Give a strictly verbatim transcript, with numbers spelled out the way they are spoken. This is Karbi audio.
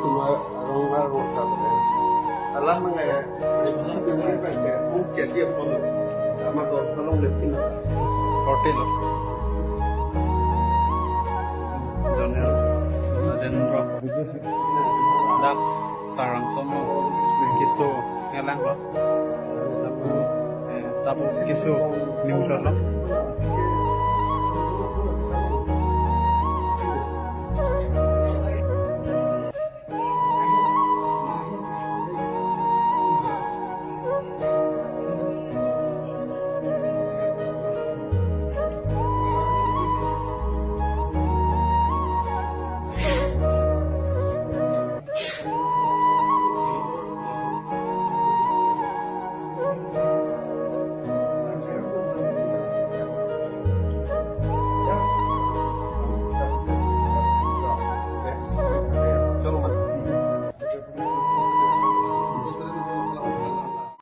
Kumar arong arong sa. Alam mangai, alam mangai pen ke, ong kya dia polo. Sama to tolong lepin. Korte lo. Jonel, Rajendra. Dak Sarang Somo. Kiso ngelang lo. Sabu, eh, sabu kiso news lo.